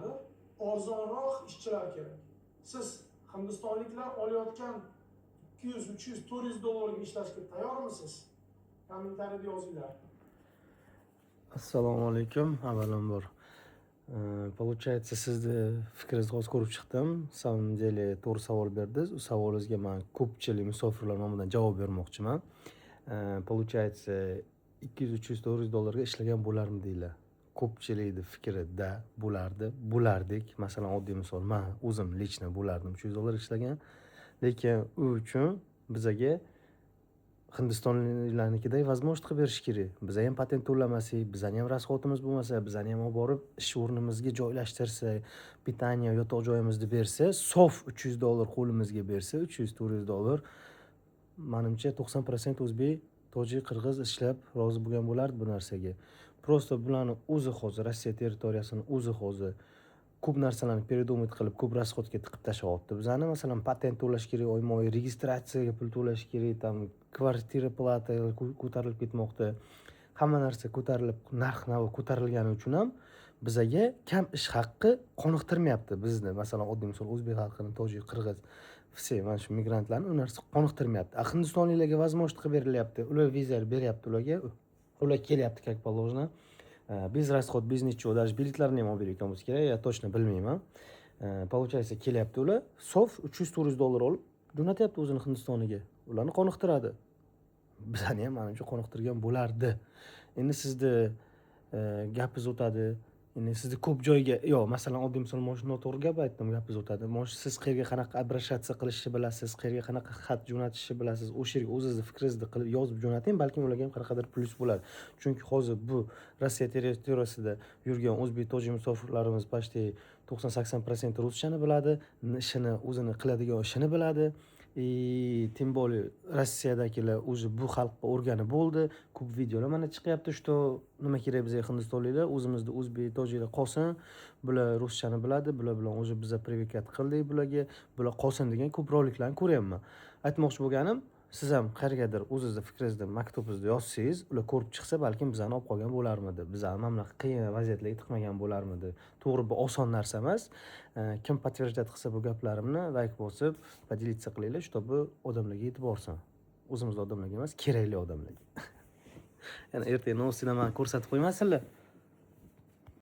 Bo'ladi, arzonroq ishchilar kerak. Siz hindistonliklar olayotgan 200, 300, 400 dollarga ishlashga tayyormisiz? Kommentariyada yozinglar. Assalomu alaykum. Avvalambor, получается, sizni fikringizni hozir ko'rib chiqdim. На самом деле to'g'ri savol berdingiz. U savolingizga man ko'pchilik musofirlar nomidan javob bermoqchiman. Получается, 200, 300, 400 dollarga ishlagan bo'larmidinglar? Ko'pchilikni fikri da bo'lardi, bo'lardik. Masalan, oddiy misol, man o'zim лично bo'lardim 300 dollar ishlagan. Lekin u uchun bizaga hindistonliklarnikidek возможность qilib berish kerak. Biza ham patent to'lamasak, bizani ham расход imiz bo'lmasa, bizani ham olib borib ish o'rnimizga joylashtirsa, питание, yotoq joyimizni bersa, sof 300 dollar qo'limizga bersa, 300, 400 dollar, manimcha, 90% o'zbek, tojik, qirg'iz ishlab rozi bo'lgan bo'lardi bu narsaga. Просто bularni o'zi hozir, Rossiya territoriyasini o'zi hozir ko'p narsalarni передумать qilib, ko'p расход ga tiqib tashlayapti bizani. Masalan, patent to'lash kerak oyma oy, registratsiyaga pul to'lash kerak, там квартира плата ko'tarilib ketmoqda. Hamma narsa ko'tarilib, narx navo ko'tarilgani uchun ham bizaga kam ish haqqi qoniqtirmayapti bizni. Masalan, oddiy misol, o'zbek xalqini, tojik, qirg'iz, все mana shu migrantlarni u narsa qoniqtirmayapti. А hindistonliklarga возможность qilib berilyapti, ular viza beryapti ularga, ular kelyapti, как положено, без расход, без ничего, даже biletlarni ham olib berayotgan bo'lsa kerak, я точно bilmayman. Получается, kelyapti ular, sof 300, 400 dollar olib jo'natyapti o'zini Hindistoniga. Ularni qoniqtiradi, bizani ham, manimcha, qoniqtirgan bo'lardi. Endi sizni gapingiz o'tadi. Endi sizni ko'p joyga yo'q, masalan, oddiy misol, mana shu noto'g'ri gap aytdim, gapingiz o'tadi. Mana shu siz qayerga qanaqa обращаться qilishni bilasiz, qayerga qanaqa xat jo'natishni bilasiz. O'sha yerga o'zingizni fikringizni qilib yozib jo'nating, balkim ularga ham qanaqadir plyus bo'ladi. Chunki hozir bu Rossiya territoriyasida yurgan o'zbek, tojik musofirlarimiz почти 90-80% ruschani biladi, ishini, o'zini qiladigan ishini biladi. И тем более Rossiyadagilar уже bu xalqqa o'rganib bo'ldi. Ko'p videolar mana chiqyapti, что nima kerak bizga hindistonliklar, o'zimizni o'zbek, tojiklar qolsin, bular ruschani biladi, bular bilan уже biza привыкать qildik bularga, bular qolsin degan ko'p roliklarni ko'ryapman. Aytmoqchi bo'lganim, siz ham qayergadir o'zizni fikringizni maktubingizda yozsangiz, ular ko'rib chiqsa, balkim bizani olib qolgan bo'larmidi, bizani mana bunaqa qiyin vaziyatlarga tiqmagan bo'larmidi. To'g'ri, bu oson narsa emas. Kim подтверждать qilsa bu gaplarimni, layk bosib, поделиться qilinglar, чтобы odamlarga yetib borsin. O'zimizni odamlarga emas, kerakli odamlarga. Yana ertaga новости da mani ko'rsatib qo'ymasinlar.